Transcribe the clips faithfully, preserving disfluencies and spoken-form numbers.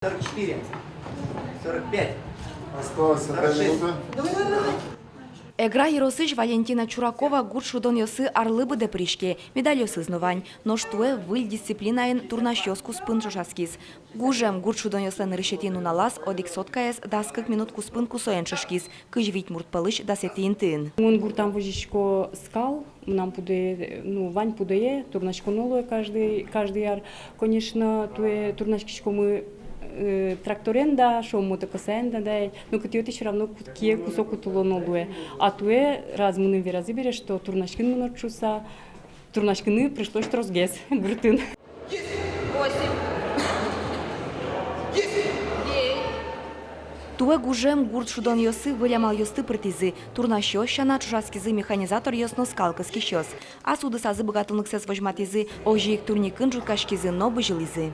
Сорок четыре. Сорок пять. Осталась одна минута. Эгра ёросысь Валентина Чуракова гурт шудонъёсы арлы быдэ пыриське, медальёсыз но вань. Нош туэ выль дисциплинаын турнасьёс куспын ӵошатскиз. Гужем гурт шудонъёслэн нырысетӥ нуналаз одӥг соткаез дас кык минут куспын кусоен ӵошкиз, кызь вить мурт пӧлысь дасэтӥ интыын. Мон гуртам возисько скал, мынам пудое, ну, вань пудое, турнаськоно луэ каждый, каждый ар. Конечно, туэ турнаськиськомы, э, тракторен да, шуом, мотокосаен да, да, но кытӥ-отӥ всё равно ку-, кие кусо кутылоно луэ. А туэ раз мыным веразы бере, что турнаськыны мыно шуса, турнаськыны пришлось тросгес гуртын. Восемь. Девять. Туэ гужем гурт шудонъёсы выль амалъёсты пыртӥзы, турнасьёс сяна ӵошатскизы механизаторъёс но скал кыскисьёс. Ас удысазы быгатонлыксэс возьматӥзы, озьы ик турникын ӝутскаськизы но бызьылӥзы.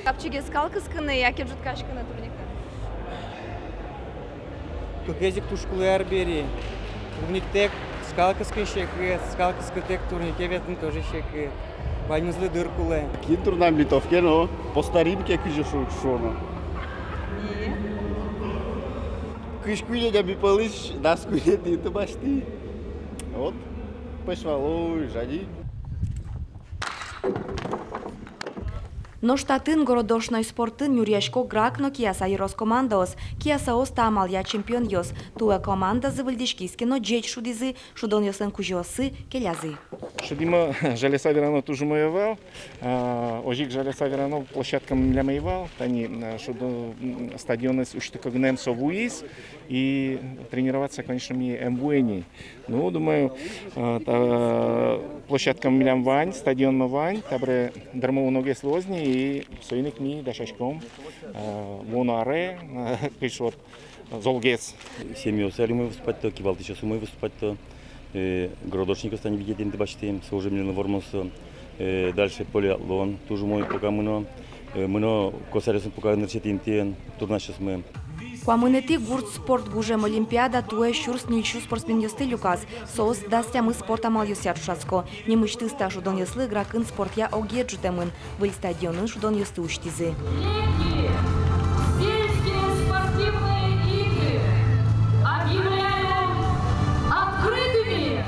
Капчиге скал кыскыны яке ӝутскаськыны турникын? Кыкез ик туж кулэ арбери. Турниктэк скал кыскыны секыт, скал кыскытэк турнике ветлыны тоже секыт. Ваньмызлы дыр кулэ. Кин турнам литовке но, по старинке кызьы шу-, шуоно. И? Кызь куинь адями пӧлысь дас куинетӥ инты басьтӥ. Вот, пӧсь вал, ой, жади. Нош татын городошной спортын нюръясько Грак но Кияса ёрос командаос. Киясаос та амалъя чемпионъёс. Туэ командазы выльдӥськиз ке но, ӟеч шудӥзы, шудонъёслэн кузёоссы келязы. Шудӥмы жаляса верано туж умой ӧвӧл. А, озьы ик жаляса верано, площадка милям ӧй вал. Тани, а, шудо, м, стадионэз усьтыку гинэ со вуиз. И тренироваться, конечно, ми ӧм вуэ ни. Ну, думаю, э, та, площадка милям вань, стадион но вань, табере дырмы уногес луоз ни, и соин ик ми дасяськом, э, вуоно аре, э, кыӵе вот золгес. Семьяос али умой выступать каро, кивалтӥсьёс умой выступать каро, э, городошникъёс тани витетӥ инты басьтӥм, со уже милемлы вормонзы. Э, дальше полиатлон туж умой пока мыно. Э, мыно косаръёсын пока нырысетӥ интыын турнасьёсмы. Куамынэтӥ гурт спорт гужем олимпиада туэ сюрс ньыльсю спортсменъёсты люказ. Соос дас тямыс спорт амалъёсъя ӵошатско. Нимысьтыз та шудонъёслы Гракын спортъя огъет ӝутэмын. Выль стадионын шудонъёсты усьтӥзы. Летние сельские спортивные игры объявляем открытыми.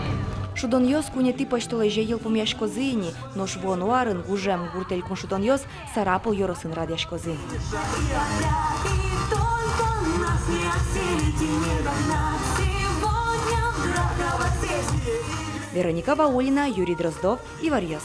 Шудонъёс куинетӥ пӧсьтолэзе йылпумъяськозы ини, нош вуоно арын гужем гурт элькун шудонъёс Сарапул ёросын радъяськозы. Вероника Ваулина, Юрий Дроздов, «Иворъёс».